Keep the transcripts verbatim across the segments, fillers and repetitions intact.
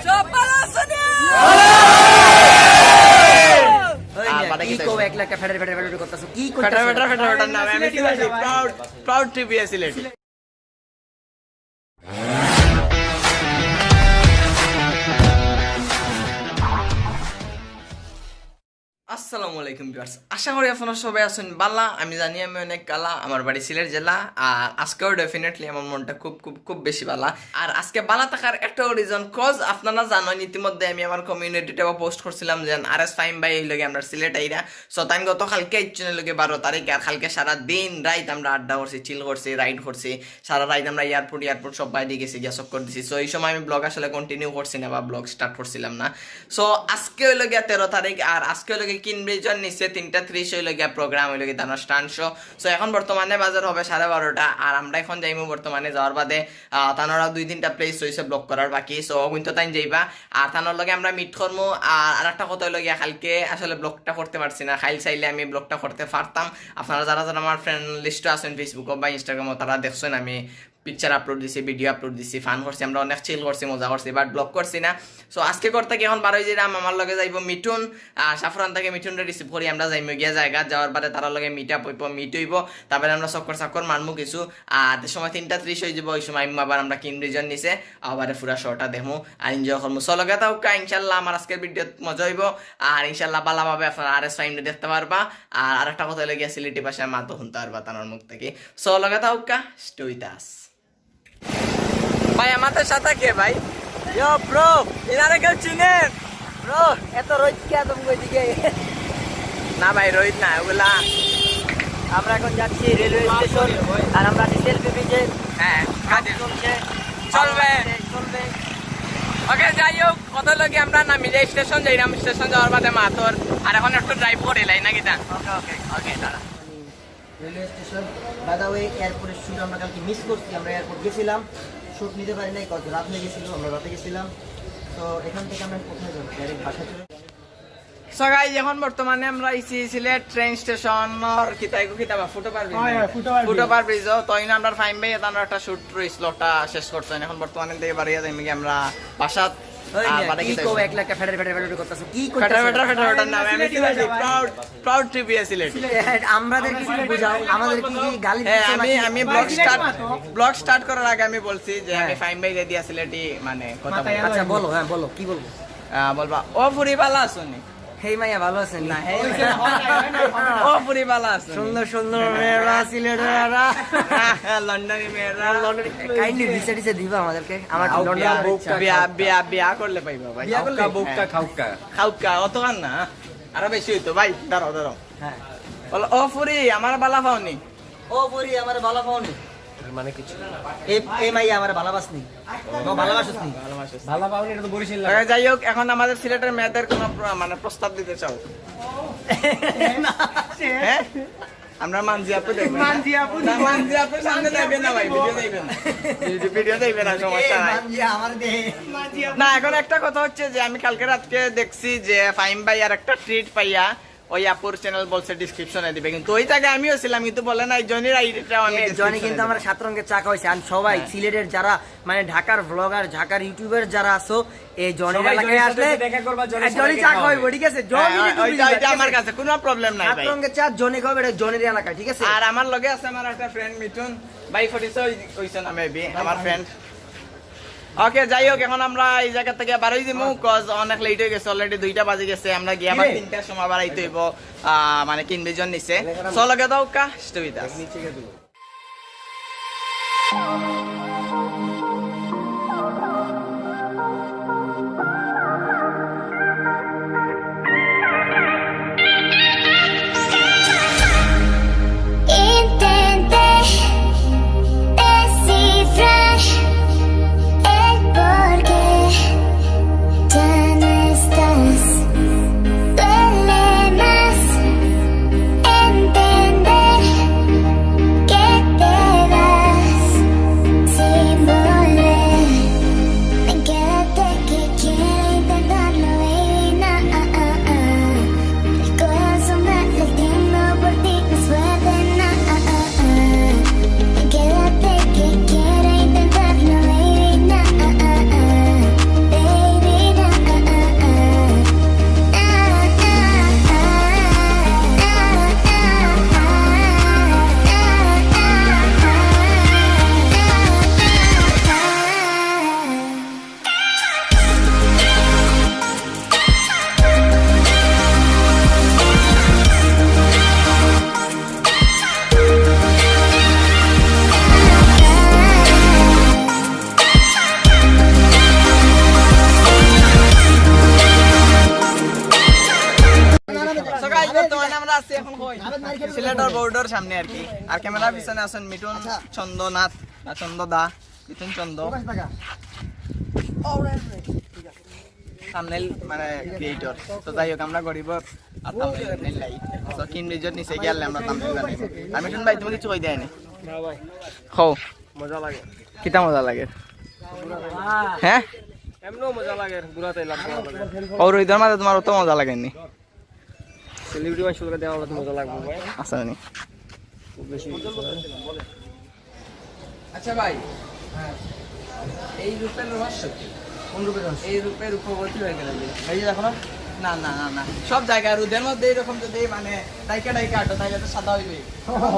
সব ভালো আছো নি? ওই আর মিয়া, বাদে কি কি তো কও, একলা একটা ফেটার ফেটার ফেটার করতেছো? কি করতেছো? ফেটার ফেটার ফেটার ফেটার নামে আমি সিলেটি ভাষা, ভাই। Proud, proud to be a Sylheti. আসসালামু আলাইকুম viewers, আশা করি আপনারা সবাই আছেন বালা। আমি জানি আমি অনেক কালা, আমার বাড়ি সিলেট জেলা। আর আজকেও definitely আমার মনটা খুব খুব খুব বেশি বালা। আর আজকে বালা থাকার একটা reason, cause আপনারা জানেন ইতিমধ্যে আমি আমার কমিউনিটি ট্যাবে পোস্ট করছিলাম যে আর এস ফাহিম ভাই অইলো গিয়া আমরা সিলেট আইরা। So তাইন গত কালকে আইছইন অইলো গিয়া বারো তারিখ, আর কালকে সারা দিন রাইত আমরা আড্ডা করছি, চিল করছি, রাইড করছি, সারা রাইত আমরা এয়ারপোর্ট এয়ারপোর্ট সব বাইরে গেছি গিয়া চক্কর দিছি। So এই সময় আমি ব্লগ আসলে কন্টিনিউ করছি না বা ব্লগ স্টার্ট করছিলাম না। So আজকে অইলো গিয়া তেরো তারিখ, আর আজকে অইলো গিয়া কিনব্রিজর নিচে তিনটা ত্রিশ অইলো গিয়া প্রোগ্রাম অইলো গিয়া তানর স্টান্ট শো। So এখন বর্তমানে বাজার হবে সাড়ে বারোটা, আর আমরা এখন যাইমু বর্তমানে যাওয়ার বাদে আহ, তানরা দুই তিনটা প্লেস রইছে ব্লক করার বাকি। So অগুইন তো তাইন যাইবা, আর তানর লগে আমরা মিট করমু। আর আরেকটা কথা অইলো গিয়া কালকে আসলে ব্লগটা করতে পারছি না, কাইল চাইলে আমি ব্লগটা করতে পারতাম। আপনারা যারা যারা আমার ফ্রেন্ড লিস্টে আছেন Facebook বা ইনস্টাগ্রামে, তারা দেখছেন আমি পিকচার আপলোড দিছি, ভিডিও আপলোড দিছি, ফান করছি, আমরা অনেক চিল করছি, মজা করছি, বাট ব্লগ করছি না। So আজকে করতে কি এখন বারোই যাইরাম, আমার লগে যাইবো মিঠুন, আর সাফরান থাকি মিঠুনরে রিসিভ করি আমরা যাইমু গিয়া জাগাত, যাওয়ার বাদে তারার লগে মিট আপ অইবো, মিট অইবো, তারপরে আমরা চক্কর চাক্কর মারমু কিছু। আর যে সময় তিনটা ত্রিশ অই যাইবো, ওই সময় আইমু আবার আমরা কিনব্রিজর নিচে, আবার পুরা শোটা দেখমু আর এনজয় করমু। So লগে থাউক্কা, ইনশাল্লাহ আমার আজকের ভিডিও মজা অইবো। আর ইনশাল্লাহ বালাভাবে আপনারা আর এস ফাহিমরে দেখতে পারবা। আর আরেকটা কথা অইলো গিয়া সিলেটি ভাষায় মাতও হুনতা পারবা তানর মুখ থাকি। So লগে থাউক্কা, stay with us। ভাই, আমাদের সাথে কে ভাই? Yo, bro। ইনারে কেউ চিনেন? Bro, এত রইদ কিয়া তুমকো এদিকে? না ভাই, রইদ না, ওগুলা। আমরা এখন যাচ্ছি রেলওয়ে স্টেশন, আর আমরা আছি সেলফি ব্রিজে। হ্যাঁ, কাজে চলছে। চলবে। চলবে। ওকে, যাই হোক, কত লোকে আমরা নামি যাই, স্টেশন যাইরাম, স্টেশন যাওয়ার বাদে মাতর। আর এখন একটু ড্রাইভ করি লাই নাকি তা? ওকে, ওকে, ওকে, দাঁড়া। Railway station. By the way, এয়ারপোর্টের শ্যুট আমরা কালকে মিস করছি। আমরা এয়ারপোর্ট গেছিলাম, শ্যুট নিতে পারি নাই, কজ রাত হয়ে গেছিল, আমরা রাতে গেছিলাম। তো এখান থেকে আমরা কোথায় যাবো? ডাইরেক্ট বাসা চলে। So guys, এখন বর্তমানে আমরা আইছি সিলেট ট্রেন স্টেশনর কিতা, এগু কিতা বা ফুটওভার ব্রিজ। হয়, হয়, ফুটওভার ব্রিজ। Foot over bridge. তো ইনো আমরা ফাহিম ভাই, এটা আমরা একটা শ্যুট রইছিল, ওটা শেষ করছেন। এখন বর্তমানে থেকে বাড়িয়া যাই নাকি আমরা বাসাত। ওই আর মিয়া, বাদে কি কিতা কও, হইবো? একলা একটা ফেটার ফেটার ফেটার করতেছো? কি ফেটার করতেছো? ফেটার ফেটার ফেটার নামে আমি সিলেটি ভাষা, ভাই। Proud, proud to be a Sylheti. এ, আমরা কি বুঝাও? আমাদের কি, কি গালি হ্যাঁ, দিচ্ছ আমি, নাকি? আমি ব্লগ ভাই, সিলেটি স্টার্ট, মাতো। ব্লগ স্টার্ট করার আগে আমি বলছি যে আমি হ্যাঁ। ফাহিম ভাই রেডি আছি সিলেটি, মানে, কথা মাথায় বলবো। আচ্ছা, বলো, হ্যাঁ, বলো, কি বলবো? আহ, বলবা, "ও ফুরি, ভালা আছো নি?" হেই মাইয়া, ভালো আছেন নি? না, হেই মাইয়া, হয় না, হয় না, হয় না। "ও ফুরি, ভালা আছো নি?" সুন্দর সুন্দর মেয়েরা, সিলেটের মেয়েরা। লন্ডনি মেয়েরা। লন্ডনি, কাইন্ডলি ভিসা টিসা দিবা আমাদেরকে? আমার আও, লন্ডন বিয়া, যাওয়ার ইচ্ছা। বিয়া, বিয়া, বিয়া করলে পাইবা ভাই। বিয়া করলে? খাউক্কা, বউক্কা, হ্যাঁ। খাউক্কা। খাউক্কা, অত কান না। আরো বেশি হইতো ভাই, দাঁড়াও, দাঁড়াও। হ্যাঁ। বলো, "ও ফুরি, আমারে ভালা পাও নি?" ও ফুরি, আমারে ভালা পাও নি? এর মানে কিছু না। এ, এ মাইয়া, আমারে ভালাবাস নি? ও, ভালাবাসস নি? ভালা পাও নি, এটা তো বরিশাল লাগে। আহ, যাই হোক, এখন আমাদের সিলেটের মেয়েদের কোনো প্র-, মানে, প্রস্তাব দিতে চাও? না, সে হ্যাঁ? আমরা মানজি আপু দেখবেন না? মানজি আপু না, দেখবেন। মানজি আপু সামনে দেখবেন না ভাই, ভিডিও দেখবেন না। ভিডিও, ভিডিও দেখবেন না, সমস্যা এ, নাই। মানজি আমার দে। না, এখন একটা কথা হচ্ছে যে আমি কালকে রাতকে দেখছি যে ফাহিম ভাই আর একটা ট্রিট পাইয়া ওই আপুর চ্যানেল বলছে ডেসক্রিপশনে দিবে, কিন্তু ওই জায়গায় আমিও ছিলাম, কিন্তু বলে নাই জনির আইডিটাও আমি এ, জনি ডেসক্রিপশনে কিন্তু দিব। আমার সাত রঙের চা খাওয়াইছে। আর সবাই হ্যাঁ। সিলেটের যারা, মানে, ঢাকার ভ্লগার, ঢাকার ইউটিউবার যারা আছো, এই জনির সবাই এলাকায় জনির সাথে আসলে দেখা করবা, জনির এ, সাথে জনি দেখা চা করবা। খাওয়াইবো, ঠিক আছে? জনি হ্যাঁ, কিন্তু ওইটা, তুমি ওইটা ঠিক আমার আছে? কাছে কোনো প্রবলেম নাই সাত ভাই। রঙের চা জনি খাওয়াইবো, এটা জনির এলাকায়, ঠিক আছে? আর আমার লগে আছে আমার একটা ফ্রেন্ড মিঠুন ভাই, পরিচয় হইছে না মেবি, আমার ফ্রেন্ড। ওকে, যাই হোক, এখন আমরা এই জায়গা থেকে বারোই দিমু, কজ অনেক লেট হয়ে গেছে, অলরেডি দুইটা বাজে গেছে। আমরা গিয়া আবার কিরে? তিনটার সময় বাড়াইতে হইব, আহ, মানে, কিনব্রিজর নিচে। চলো, গে দাও, কা, stay with us। Intenté descifrar el porqué ya no estás. Duele más entender que সিলেটর বর্ডার সামনে আর কি। আর ক্যামেরার পিছনে আছেন মিঠুন চন্দ্রনাথ, না, চন্দ্র দা, মিঠুন চন্দ্র। থাম্বনেইল মানে ক্রিয়েটর। তো যাই হোক, আমরা গরিব আর থাম্বনেইল নাই। তো কিন রিজোর্ট নিচে গিয়ে আমরা থাম্বনেইল বানাইব। আর মিঠুন ভাই, তুমি কিছু কই দেয়নি? না ভাই, কও। মজা লাগে। কিতা মজা লাগে? হ্যাঁ? এমনও মজা লাগে, ঘুরাতে লাগবে। ও, রোহিতর মাঝে তোমার অত মজা লাগেনি? সেলিব্রিটি মানুষের লগে দেখা হলে তো মজা লাগবে ভাই। আচ্ছা, নি। খুব বেশি। আচ্ছা ভাই, এই রূপের রহস্য কি? কোন রূপের রহস্য? এই রূপের রূপবতী হয়ে গেলেন যে। এই যে দেখো না? না, না, না, না। সব জায়গায় রোদের মধ্যে এরকম যদি মানে ডাইকা ডাইকা আটো, তাহলে তো সাদা হইবে।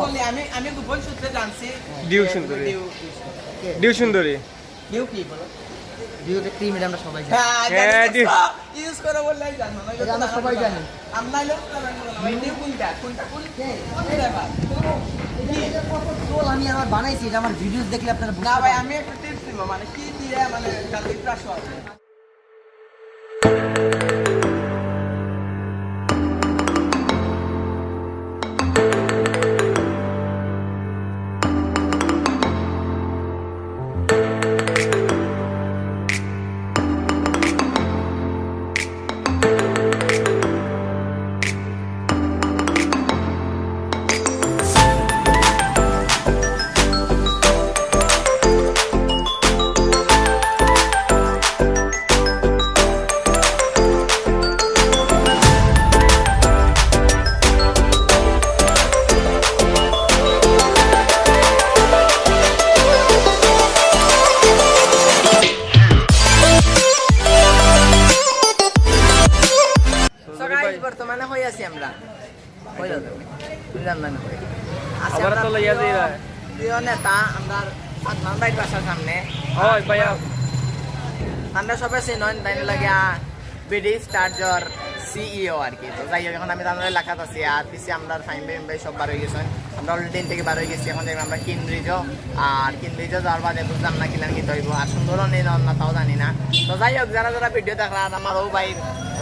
বলি, আমি, আমি গোপন সূত্রে জানছি। ডিউ সুন্দরী। ডিউ। ডিউ সুন্দরী। ডিউ কি বলো? ডিউ একটা ক্রিম, এটা আমরা সবাই জানি। হ্যাঁ, হ্যাঁ, জানি তো। ডিউ। ইউজ করো বললেই জানো, নইলে এটা তো আমরা জানো সবাই না। জানি। আর নাইলে তো জানো না। ভাই, ডিউ কোনটা? কোনটা কোন? কোন ফ্লেভার? এটা, এটা কত চোল আমি আবার বানাইছি, এটা আমার ভিডিওস দেখলে আপনারা বুঝতে না ভাই, পারবেন। আমি একটা টিপস দিব, মানে কি দিয়ে মানে কালকে ক্রাশ হবে। So guys, বর্তমানে কই আছি আমরা? কই যাও তুমি? বুঝলাম না আমি কই। আছি আমরা তো লইয়া প্রিয়, যাই ভাই। প্রিয় নেতা, আমরা সাদমান ভাইর বাসার সামনে। ওই ভাইয়া। আমরা সবাই চিনইন, তাই লাগে বিডি স্টারজর সিইও আর কি। তো যাই হোক, এখন আমি তানর এলাকাত আছি, আর পিছে আমরা ফাহিম ভাই, ভাই সব বার হয়ে গেছেন। আমরা অলরেডি ইন থেকে বার হয়ে গেছি, এখন যাই আমরা কিন ব্রিজও। আর কিন ব্রিজও যাওয়ার বাদে বুঝলাম না কিলান কিতা হইব, আর সুন্দরও নেই না, না তাও জানি না। তো যাই হোক, যারা যারা ভিডিও দেখরা, আর আমার ও ভাই,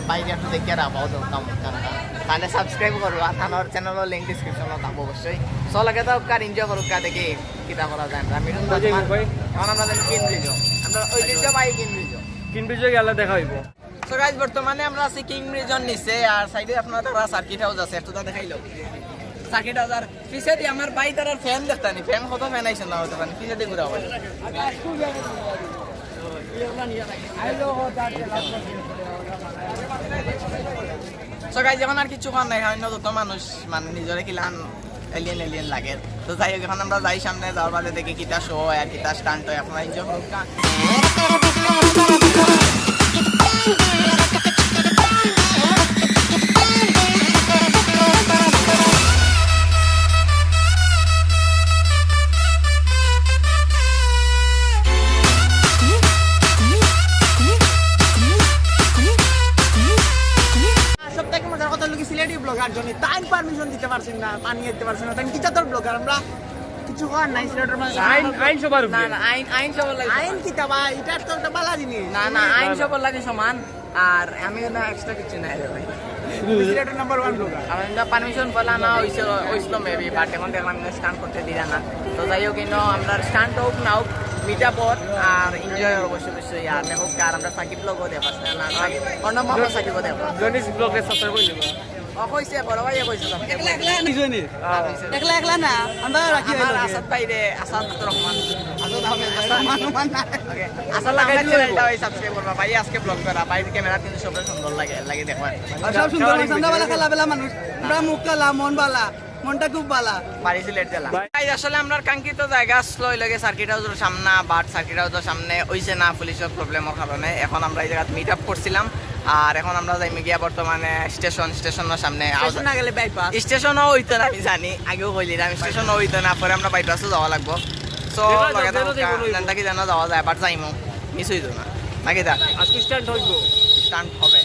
ভাই একটু দেখিয়া রাখবা, ও দরকার মন খারাপ। তাহলে সাবস্ক্রাইব করবা, আর তানর চ্যানেলর লিংক ডিসক্রিপশনে থাকবো অবশ্যই। So লাগে তো কার এনজয় করুক, কার দেখি কিতা করা যায়। আমরা মিঠুন ওই যে বর্তমান, ভাই। এখন আমরা যাই কিন ব্রিজও, আমরা ওই ব্রিজও ভাই কিন ব্রিজও। কিন ব্রিজও গেলে দেখা হইব। So guys, বর্তমানে আমরা আছি কিন ব্রিজর নিচে, আর সাইডে আপনারা দেখরা সার্কিট হাউস আছে, একটু তা দেখাইলো। সার্কিট হাউস আর পিছে দিয়ে আমার ভাই তারার ফ্যান দেখতানি, ফ্যান কত ফ্যান আইছে না হতে পারে, পিছে দিয়ে ঘুরা হয়। So guys, এখন আর কিছু করার নাই, অন্য যত মানুষ মানে নিজরে কিলান এলিয়েন এলিয়েন লাগে। তো যাই হোক, এখন আমরা যাই সামনে, যাওয়ার বাদে দেখি কিতা শো হয় আর কিতা স্টান্ট হয়, আপনারা এনজয় করুক। সব থেকে মজার কথা হলো কি, সিলেটি ব্লগার জন্য তাইন পারমিশন দিতে পারছেন না, পানি দিতে পারছেন না, তাই কিতা তোর ব্লগার, আমরা কিছু করার নাই। সিলেটের মাঝে আইন, আইন সবার উপরে। না, না, আইন, আইন সবার লাগে আইন সমান। কিতা বা, এটা তো একটা ভালো জিনিস। না, না, আইন সবার লাগে সমান। আর আমি না এক্সট্রা কিছু নাই রে ভাই। সিলেটের নাম্বার ওয়ান ব্লগার। আমি না পারমিশন বলা না হইছে, হইছিল মেবি, বাট এখন দেখলাম না, স্টান্ট করতে দিলা না। তো যাই হোক, ইনো আমরা স্টান্ট হোক না হোক, মিট আপ হোক আর এনজয় অবশ্যই অবশ্যই। আর হোক, আর আমরা সাকিব ব্লগও দেখা, না, সাকিব, অন্য মামা সাকিবও দেখা। জনিস ব্লগে সাবস্ক্রাইব করে দিবা। ও কইছে, বড় ভাইয়ে কইছে সব। একলা, একলা না। একলা, একলা না, আমরা রাখি আমার হইলো। আসাদ ভাই রে, আসাদ রহমান। আসাদ আহমেদ। আসাদ রহমান, রহমান না। ওকে। আসাদ আহমেদ চ্যানেলটা ওই সাবস্ক্রাইব করবা। ভাই আজকে ব্লগ করা, ভাই ক্যামেরা কিন্তু সবচেয়ে সুন্দর লাগে, লাগে দেখো। আর সব সুন্দর মানুষ, আমরা বালা, খেলা বেলা মানুষ। আমরা মুখ কালা, মন বালা, মনটা খুব বালা। বাড়ি সিলেট জেলা। ভাই। ভাই, আসলে আমরা কাঙ্ক্ষিত জায়গা আসলো ওই লগে সার্কিট হাউসের সামনে, বাট সার্কিট হাউসের সামনে হইছে না পুলিশের প্রবলেমের কারণে। এখন আমরা এই জায়গাত মিট আপ করছিলাম। আর এখন আমরা যাইমু গিয়া বর্তমানে স্টেশন, স্টেশনের সামনে। স্টেশন না গেলে বাইপাস। স্টেশনও হইতো না, আমি জানি, আগেও কইলিলাম, স্টেশনও হইতো না, পরে আমরা বাইপাসও যাওয়া লাগবো। So, দেখো, লগে দেখো, থাকো, দেখো, দেখো। জানতা কি জানা যাওয়া যায়, বাট যাইমু, মিস হইতো না। নাকি দা? আজকে স্টান্ট হইবো। স্টান্ট হবে।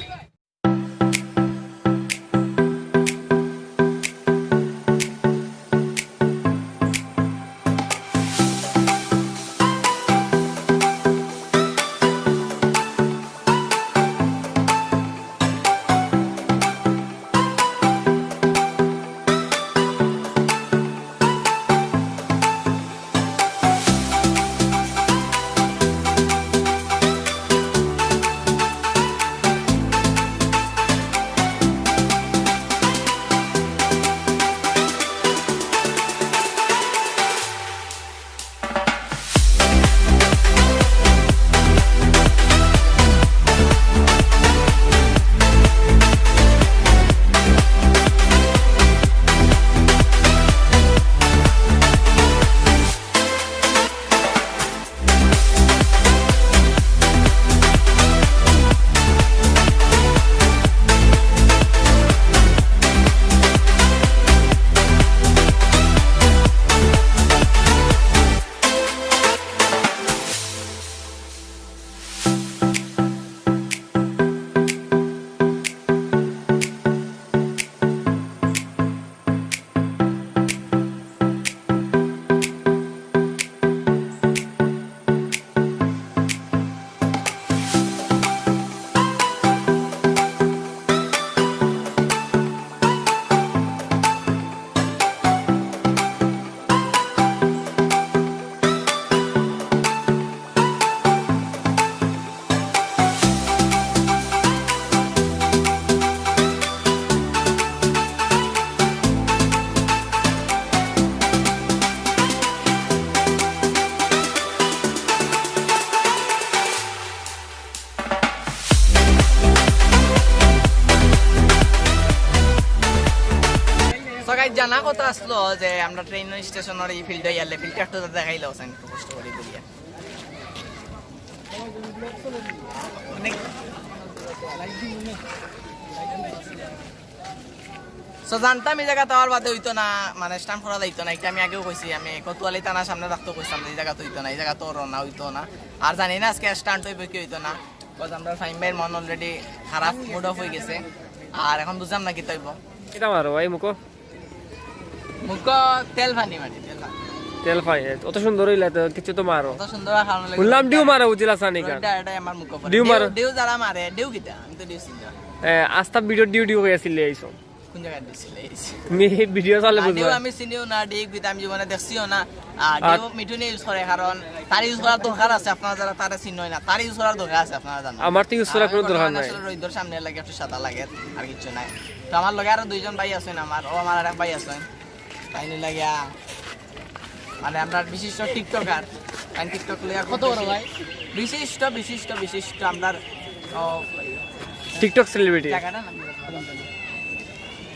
না, কথা আসলো যে আমরা ট্রেন স্টেশনের এই ফিল্ডে ইয়ারলে ফিল্ডটা একটু দেখাইলে হোসেন একটু কষ্ট করে ঘুরিয়া। অনেক So জানতাম এই জায়গা তো আর বাদে হইতো না, মানে স্টান্ট করা যাইতো না। এটা আমি আগেও কইছি, আমি কোতোয়ালি থানার সামনে থাকতে কইছিলাম যে এই জায়গা তো হইতো না, এই জায়গা তো রওনা হইতো না। আর জানি না আজকে স্টান্ট হইবে কি হইতো না, বিকজ আমরা ফাহিম ভাইর মন অলরেডি খারাপ, মুড অফ হয়ে গেছে। আর এখন বুঝলাম না কি হইব। এটা মারো ভাই মুখো। মুখ তেল পানি মারি, তেল পানি। তেল পাই, অত সুন্দর হইলে তো কিছু তো মারো। অত সুন্দর আর কারণ লাগে বললাম ডিউ মারো, বুঝিলা সানি খান। এটা, এটা আমার মুখ পড়ে। ডিউ ডিউ, মারো। ডিউ যারা মারে, ডিউ কিতা? আমি তো ডিউ চিনি না। এ, আস্তা ভিডিও ডিউ ডিউ হয়ে আসিলে এইসব। কোন জায়গায় দিছিলে? তুমি ভিডিও চালে আর বুঝবো। ডিউ আমি চিনিও না, ডিউ কিতা আমি জীবনে দেখছিও না। আর আর- ডিউ মিঠুনে ইউজ করে, কারণ তার ইউজ করার দরকার আছে। আপনারা যারা তারা চিনই না, তার ইউজ করার দরকার আছে, আপনারা জানেন। আমার তো ইউজ করার আমি কোনো দরকার বর্তমানে নাই। আসলে রোদর সামনে লাগে একটু সাদা লাগে, আর কিছু নাই। তো আমার লগে আরো দুইজন ভাই আছেন, আমার ও আমার আরেক ভাই আছেন, তাই নিয়ে লাগিয়া মানে আমরা বিশিষ্ট টিকটকার। কারণ টিকটক লইয়া কত বড় ভাই? বিশিষ্ট, বিশিষ্ট, বিশিষ্ট আমরা। ও, টিকটক সেলিব্রিটি। জায়গাটা না?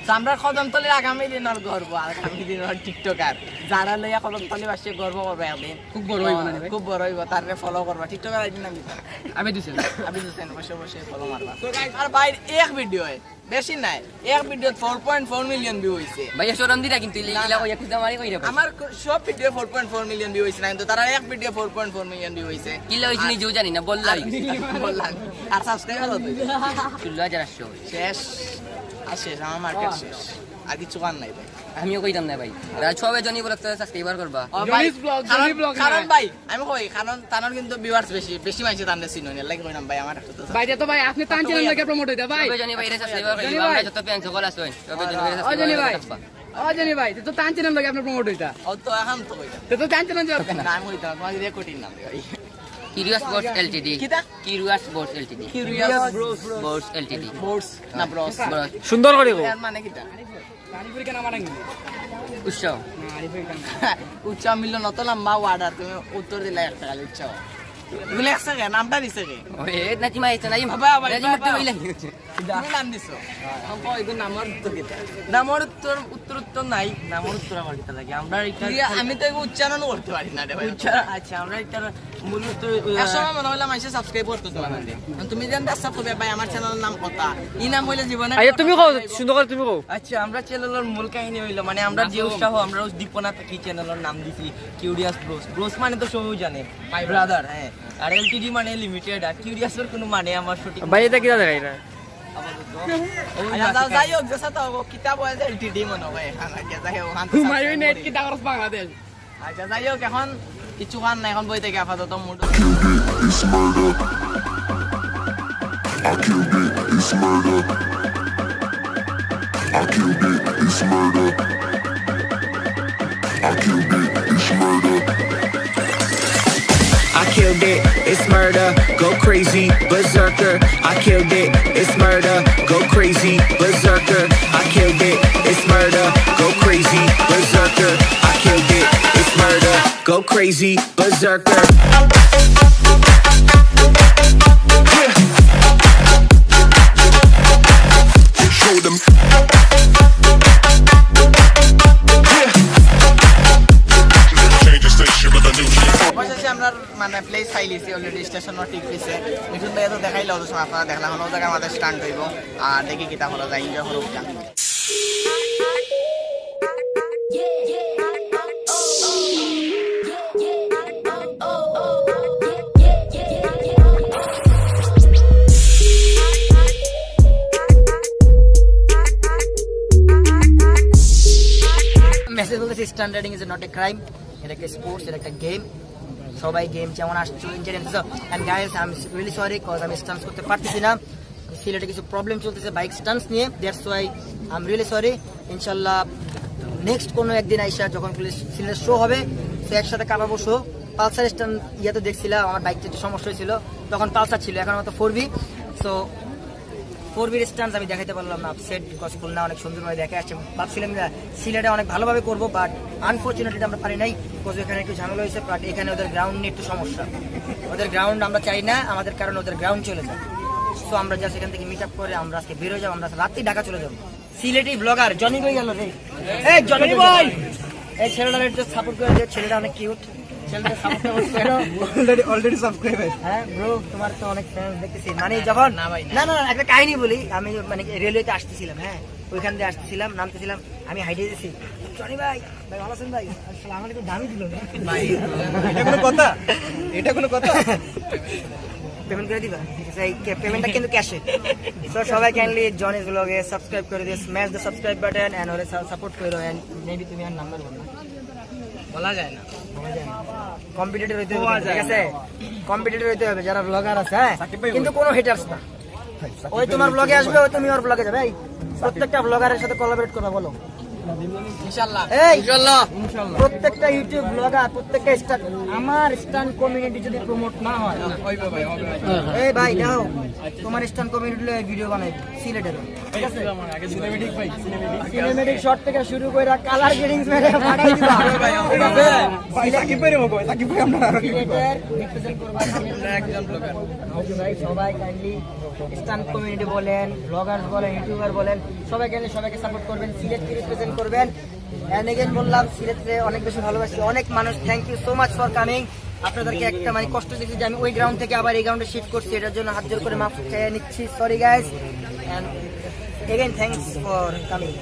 তো আমরা কদমতলির আগামী দিনের গর্ব, আগামী দিনের টিকটকার। যারা লইয়া কদমতলি বাসে গর্ব করবে একদিন। খুব বড় হইব না রে ভাই? খুব বড় হইব, তারপরে ফলো করবা। টিকটকার আইডি নাম কিতা? আমি দিছি। আমি দিছেন, অবশ্যই, অবশ্যই ফলো মারবা। আর ভাইর এক ভিডিও, বেশি নাই, এক video four point four million view হইছে। ভাইয়া শরম দিতা কিন্তু ইলা ইলা কইয়া খুদা মারি কইরা। আমার ক- সব video four point four million view হইছে না, কিন্তু তারা এক video four point four million view হইছে। কিলা হইছে নিজেও জানি না, বললা। বললাম। আর সাবস্ক্রাইবার হতে ষোলো হাজার আটশো। শেষ। আর শেষ, আমার মার্কেট শেষ। আর কিছু কার নাই ভাই। আমিও কইতাম না ভাই। আর সবে জনি বলক তো সাবস্ক্রাইবার করবা। ও ভাই, জনিস ব্লগ, কারণ- জনি ব্লগ কারণ না। ভাই, আমি কই, কারণ তানোর কিন্তু ভিউয়ার্স বেশি, বেশি মাইছে তানরে চিনো না, লাগে কইলাম ভাই, আমার একটা তো ভাই, দে তো ভাই, আপনি তান চ্যানেল লাগে প্রমোট হইতা ভাই। সবে জনি ভাইরে সাবস্ক্রাইবার জনি করবা। ভাই। আমরা যত ফ্যান সকল আছেন, সবে জনি ভাইরে ও জনি ভাই। সাবস্ক্রাইবার করবা। ও জনি ভাই, তো তান চ্যানেল লাগে আপনার প্রমোট হইতা। ও তো এখন তো কইতাম। তো তো তান চ্যানেল যাও। না, আমি কইতাম, তোমার যে কঠিন নাম ভাই। Curious bots LTD. কিতা? Curious bots LTD. Curious bots LTD. Boards না ব্রস। ব্রস। সুন্দর করে গো। এর মানে কিতা? উৎসাহ। উচ্চ মিলল নত লম্বা ওয়ার্ডার, তুমি উত্তর দিলা একটা খালি উচ্চ। এগুলো একসাথে নামটা দিছে কে? ওই নাজিমা আইছে, নাজিমা। বাবা, বাবা, নাজিমা বাবা। তো হইলাই। তুমি নাম দিছো। অঙ্ক এগুলো নামর উত্তর কিতা? নামর উত্তর, উত্তর উত্তর নাই, নামর উত্তর আবার কিতা লাগে? আমরা এটা ইয়া, আমি তো এগুলো উচ্চারণও করতে পারি না রে ভাই। উচ্চারণ, আচ্ছা, আমরা এটা মূল উত্তর, আহ, এক সময় মনে হইলাম এসে সাবস্ক্রাইব করতে তোমার মধ্যে। তুমি জানতে আচ্ছা তবে ভাই আমার চ্যানেলের নাম কথা। এই নাম হইলে জীবনে আচ্ছা তুমি কও, সুন্দর করে তুমি কও। আচ্ছা, আমরা চ্যানেলের মূল কাহিনী হইলো মানে আমরা যে উৎসাহ, আমরা উদ্দীপনা থাকি চ্যানেলের নাম দিছি কিউরিয়াস ব্রোস। ব্রোস মানে তো সবাই জানে, মাই ব্রাদার, হ্যাঁ। আর এলটিডি মানে লিমিটেড, আর কিউরিয়াসের কোনো মানে আমার সঠিক ভাই এটা কিতা দেখাই না? আচ্ছা, যাও, যাই হোক, যেসা তো হোক, কিতাব হয়েছে এলটিডি মনে হয়, হ্যাঁ, যাই হোক, ওখান থেকে হুমায়ুন নেট কি দাওয়ার বাংলাদেশ। আচ্ছা, যাই হোক, এখন কিছু কার না, এখন বই থেকে আপাতত mood. It's murder. I killed it, it's murder. I killed it, it's murder. I killed it, it's murder. I killed it, it's murder, go crazy, berserker. I killed it, it's murder, go crazy, berserker. I killed it, it's murder, go crazy, berserker. I killed it, it's murder, go crazy, berserker. Show them. Change the station with a new অবশেষে আমরা মানে প্লেস পাইলিছি already, station ঠিক হইছে। মিঠুন ভাই তো দেখাইলো, অত সময় আপনারা দেখলাম, অন্য জায়গার মাঝে স্টান্ট হইব। আর দেখি কিতা করা যায়, এনজয় করুক। মেসেজ বলতেছে, stunt riding is not a crime, এটা একটা স্পোর্টস, এটা একটা গেম। সবাই গেম যেমন আসছো, এনজয় নিতেছো। And guys, I'm really sorry, cause আমি স্টান্টস করতে পারতেছি না। সিলেটে কিছু প্রবলেম চলতেছে বাইক স্টান্টস নিয়ে, that's why I'm really sorry। ইনশাল্লাহ নেক্সট কোনো একদিন আইসা যখন সিলেটের শো হবে, তো একসাথে কাটাবো শো। পালসার স্টান্ট ইয়াতে দেখছিলাম, আমার বাইকটা একটু সমস্যা হয়েছিল, তখন পালসার ছিল, এখন আমার তো ফোর বি। সো ফোর বির স্টান্টস আমি দেখাতে পারলাম না, আপসেট, বিকজ খুলনা অনেক সুন্দরভাবে দেখে আসছে। ভাবছিলাম যে সিলেটে অনেক ভালোভাবে করবো, বাট আনফর্চুনেটলি আমরা পারি নাই, বিকজ এখানে একটু ঝামেলা হয়েছে, বাট এখানে ওদের গ্রাউন্ড নিয়ে একটু সমস্যা। ওদের গ্রাউন্ড আমরা চাই না, আমাদের কারণে ওদের গ্রাউন্ড চলে যায়। সো আমরা জাস্ট এখান থেকে মিট আপ করে আমরা আজকে বের হয়ে যাবো, আমরা আজকে রাতেই ঢাকা চলে যাবো। সিলেটি ব্লগার জনি কই গেল রে? এই জনি ভাই, এই ছেলেটার একটু সাপোর্ট করে দিও, ছেলেটা অনেক কিউট। ছেলেটা সাপোর্ট করো। Already, already subscriber. হ্যাঁ ব্রো, তোমার তো অনেক ফ্যান্স দেখতেছি। মানে যখন না ভাই, না। না, না, না, একটা কাহিনী বলি। আমি মানে রেলওয়েতে আসতেছিলাম, হ্যাঁ, ওইখান দিয়ে আসতেছিলাম, নামতেছিলাম, আমি হাইটে গেছি, "জনি ভাই, ভাই ভালো আছেন ভাই?" আসলে আমার একটু দামই দিল না। ভাই, এটা কোনো কথা? এটা কোনো কথা? পেমেন্ট করে দিবা? ঠিক আছে, এই পেমেন্টটা কিন্তু ক্যাশে। তো সবাই কাইন্ডলি জনিস ব্লগে সাবস্ক্রাইব করে দিও, smash the subscribe button and ওরে সাপোর্ট করো। And মেবি তুমি আর নাম্বার বলো না। বলা যায় না। কম্পিটিটর হইতে হবে, ঠিক আছে? কম্পিটিটর হইতে হবে, যারা ব্লগার আছে, হ্যাঁ, কিন্তু কোনো হেটার্স না। ওই তোমার ব্লগে আসবে, ওই তুমি ওর ব্লগে যাবে। এই প্রত্যেকটা ব্লগারের সাথে কোলাবরেট করবা, বলো। ইনশাআল্লাহ। এই ইনশাআল্লাহ। প্রত্যেকটা ইউটিউব ব্লগার, প্রত্যেকটা স্টার, আমার স্টান কমিউনিটি যদি প্রমোট না হয়, ওই ভাই, ওই ভাই। এই ভাই, যাও, তোমার স্টান কমিউনিটি লয়ে ভিডিও বানাই সিলেটের। ঠিক আছে? সিনেমেটিক ভাই, সিনেমেটিক। সিনেমেটিক শট থেকে শুরু করে কালার গ্রেডিংস মেরে ফাটাই দিবা। ঠিক আছে? ভাই, সাকিব ভাই রে, ভাই, সাকিব ভাই, আমরা আরো সিলেটের রিপ্রেজেন্ট করবা। আমরা একজন ব্লগার। ওকে ভাই, সবাই কাইন্ডলি স্টান কমিউনিটি বলেন, ব্লগার্স বলেন, ইউটিউবার বলেন, সবাই কাইন্ডলি সবাইকে সাপোর্ট করবেন, সিলেটকে রিপ্রেজেন্ট করবেন। এন্ড এগেইন বললাম, সিলেটে অনেক বেশি ভালোবাসি, অনেক মানুষ। Thank you so much for coming. আপনাদেরকে একটা মানে কষ্ট দিচ্ছি যে আমি ওই গ্রাউন্ড থেকে আবার এই গ্রাউন্ডে শিফট করছি, এটার জন্য হাত জোর করে মাফ চেয়ে নিচ্ছি। Sorry guys, and again thanks for coming.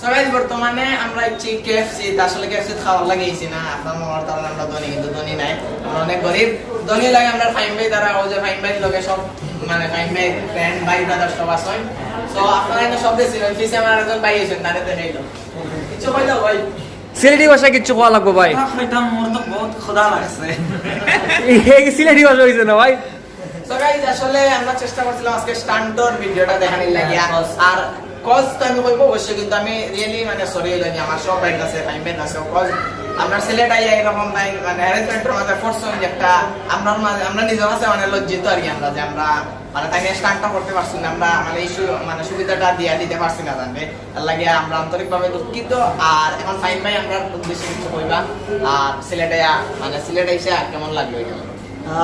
So guys, বর্তমানে আমরা হচ্ছি কেএফসি, আসলে কেএফসি খাওয়ার লাগি আইছি না, আপনার মনে হয় তাহলে আমরা ধনী, কিন্তু ধনী নাই, আমরা অনেক গরিব। ধনী লাগে আমরা ফাহিম ভাই দ্বারা, ওই যে ফাহিম ভাইর লগে সব, মানে ফাহিম ভাই ফ্রেন্ড, ভাই ব্রাদার সব আছে। So আপনারা এনে সব দেখছেন, ওই পিছে আমার একজন ভাই আছেন, তারে দেখাইলো। কিছু কইলো ভাই? সিলেটি ভাষায় কিচ্ছু কওয়া লাগবো ভাই। না, কইতাম, মোর তো বহুত ক্ষুধা লাগছে। এই সিলেটি ভাষা হইছে না ভাই। So guys, আসলে আমরা চেষ্টা করছিলাম আজকে স্টান্টর ভিডিওটা দেখানির লাগিয়া। হ্যাঁ, cause আর কজ তো আমি কইবো অবশ্যই, কিন্তু আমি রিয়েলি মানে সরি হইলাম যে আমার সব ভাইয়ের কাছে, ফাহিম ভাইয়ের কাছে, কজ আমরা সিলেট আইয়া এরকম নাই, মানে অ্যারেঞ্জমেন্টের মাঝে ফোর্স যে একটা আমরা মাঝে, আমরা নিজের কাছে মানে লজ্জিত আর কি, আমরা যে আমরা মানে তাই স্টান্টটা করতে পারছি না, আমরা মানে এই সু-, মানে সুবিধাটা দিয়া দিতে পারছি না তাকে। তার লাগে আমরা আন্তরিকভাবে দুঃখিত। আর এখন ফাহিম ভাই আমরা উদ্দেশ্যে কিছু কইবা, আর সিলেটে আ-, মানে সিলেট এসে আর কেমন লাগলো এখানে?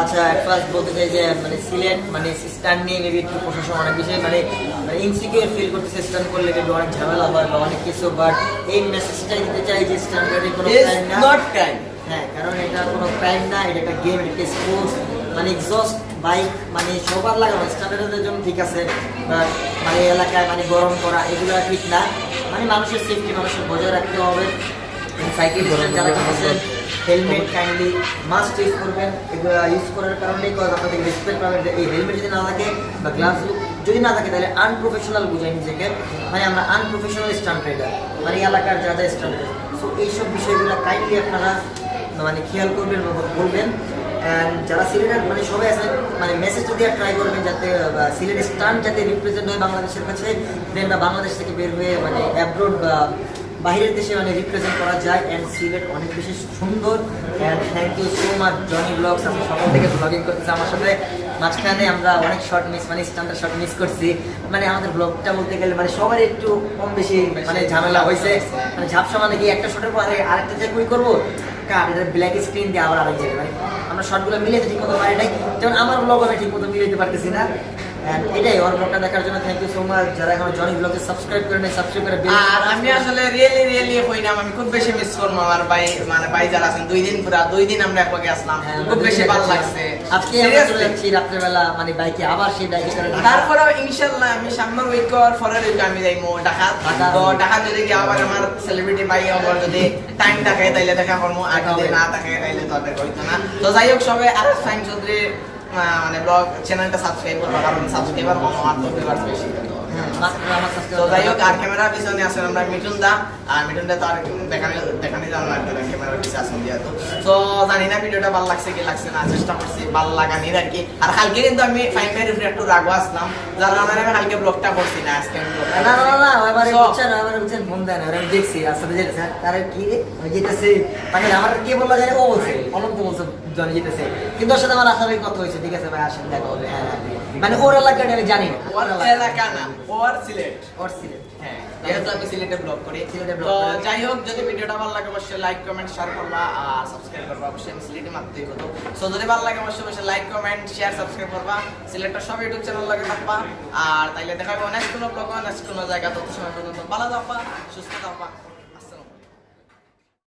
আচ্ছা, অ্যাট ফার্স্ট বলতে চাই যে মানে সিলেট মানে স্টান নিয়ে মেবি একটু প্রশাসন অনেক বেশি মানে, মানে ইনসিকিউর ফিল করতেছে। স্টান করলে মেবি অনেক ঝামেলা হয় বা অনেক কিছু, বাট এই মেসেজটাই দিতে চাই যে স্টান গাড়ি কোনো It's ক্রাইম না। Not crime. হ্যাঁ, কারণ এটা কোনো ক্রাইম না, এটা একটা গেম, এটা একটা স্পোর্টস। মানে এক্সস্ট বাইক মানে সবার লাগানো, স্টান্ডার্ডদের জন্য ঠিক আছে, বাট মানে এলাকায় মানে গরম করা এগুলো ঠিক না। মানে মানুষের সেফটি মানুষের বজায় রাখতে হবে। সাইকেল যারা কিনছেন, হেলমেট কাইন্ডলি মাস্ট ইউজ করবেন। এগুলো ইউজ করার কারণেই কজ আপনাদের রেসপেক্ট পাবেন। যে এই হেলমেট যদি না থাকে বা গ্লাভস যদি না থাকে, তাহলে আনপ্রফেশনাল বুঝায় নিজেকে, মানে আমরা আনপ্রফেশনাল স্টান্ট রাইডার, মানে এলাকার যা যা স্টান্ট। সো এইসব বিষয়গুলো কাইন্ডলি আপনারা মানে খেয়াল করবেন বা বলবেন। অ্যান্ড যারা সিলেটের মানে সবাই আছেন, মানে মেসেজ দিয়ে ট্রাই করবেন যাতে আহ, সিলেট স্টান্ট যাতে রিপ্রেজেন্ট হয় বাংলাদেশের কাছে, দেন বা বাংলাদেশ থেকে বের হয়ে মানে অ্যাব্রোড বা বাইরের দেশে মানে রিপ্রেজেন্ট করা যায়। অ্যান্ড সিলেট অনেক বেশি সুন্দর। And thank you so much Johnny Blogs, আপনি সকাল থেকে ব্লগিং করতেছে আমার সাথে। মাঝখানে আমরা অনেক শট মিস, মানে স্টান্টের শট মিস করছি। মানে আমাদের ব্লগটা বলতে গেলে মানে সবার একটু কম বেশি মানে ঝামেলা হয়েছে। মানে ঝাপসা মানে কি একটা শটের পরে আরেকটা যে কুই করবো, কাট, এটা ব্ল্যাক স্ক্রিন দিয়ে আবার আরেক জায়গায়। মানে আমরা শটগুলো মিলাতে ঠিক মতো পারি নাই, যেমন আমার ব্লগ আমি ঠিক মতো মিলাতে পারতেছি না। And এটাই, ওর ব্লগটা দেখার জন্য থ্যাংক ইউ সো মাচ। যারা এখন জনি ব্লগে সাবস্ক্রাইব করে নাই, সাবস্ক্রাইব করে বেল আর আমি আসলে রিয়েলি রিয়েলি হইলাম, আমি খুব বেশি মিস করবো আমার ভাই, মানে ভাই যারা আছেন, দুই দিন পুরা দুই দিন আমরা একলগে আসলাম, হ্যাঁ, খুব বেশি ভালো লাগছে। আজকে আমরা চলে যাচ্ছি রাত্রেবেলা, মানে বাইকে, আবার সেই বাইকে করে ঢাকা। তারপরে ইনশাল্লাহ আমি সামনের উইক করার পরের উইক আমি যাইমু ঢাকা। ঢাকা। তো ঢাকা যদি গিয়ে আবার আমার সেলিব্রিটি ভাই আমার যদি টাইম থাকে তাইলে দেখা করবো, আর যদি না থাকে তাইলে তো আর দেখা হইতো না। তো যাই হোক, সবাই আর ফাহিম চৌধুরী আহ, মানে ব্লগ চ্যানেলটা সাবস্ক্রাইব করবা, কারণ সাবস্ক্রাইবার কম, আমার তো ভিউয়ার্স বেশি। মাত্র আমার subscriber। তো যাই হোক, আর ক্যামেরার পিছনে আছেন আমরা মিঠুন দা। আর মিঠুন দা তো আর দেখানি দেখানি জানো না, ক্যামেরার পিছনে আছেন যেহেতু। তো জানি না ভিডিওটা ভালো লাগছে কি লাগছে না, চেষ্টা করছি ভালো লাগানির আর কি। আর কালকে কিন্তু আমি ফাইন ভাইয়ের উপরে একটু রাগও আসলাম, যার কারণে আমি কালকে ব্লগটা করছি না, আজকে আমি ব্লগটা না না না না, এবারে So, বুঝছেন, এবারে বুঝছেন, ফোন দেন, এবারে আমি দেখছি রাস্তাতে যেতেছে, তারে কি রে, আমি যেতেছি, তাকে আমার কে বললো জানি, ও বলছে, অনন্ত বলছে, জনি যেতেছে, কিন্তু ওর সাথে আমার আসার কথা হয়েছে, ঠিক আছে ভাই, আসেন, দেখা হবে, হ্যাঁ হ্যাঁ, মানে ওর এলাকাটা আমি জানি না, ওর এলাকা না, ওর সিলেট। ওর সিলেট। হ্যাঁ, যেহেতু আমি সিলেটে ব্লগ করি। সিলেটে ব্লগ তো করি। যাই হোক, যদি ভিডিওটা ভালো লাগে অবশ্যই লাইক, কমেন্ট, শেয়ার করবা আর সাবস্ক্রাইব করবা। অবশ্যই আমি সিলেটি মাততেই হতো। তো যদি ভালো লাগে অবশ্যই অবশ্যই লাইক, কমেন্ট, শেয়ার, সাবস্ক্রাইব করবা। সিলেটের সব ইউটিউব চ্যানেল লাগে থাকবা। আর তাইলে দেখা হবে নেক্সট কোনো ব্লগ, নেক্সট কোনো জায়গা। তত সময় পর্যন্ত ভালো থাকবা, সুস্থ থাকবা।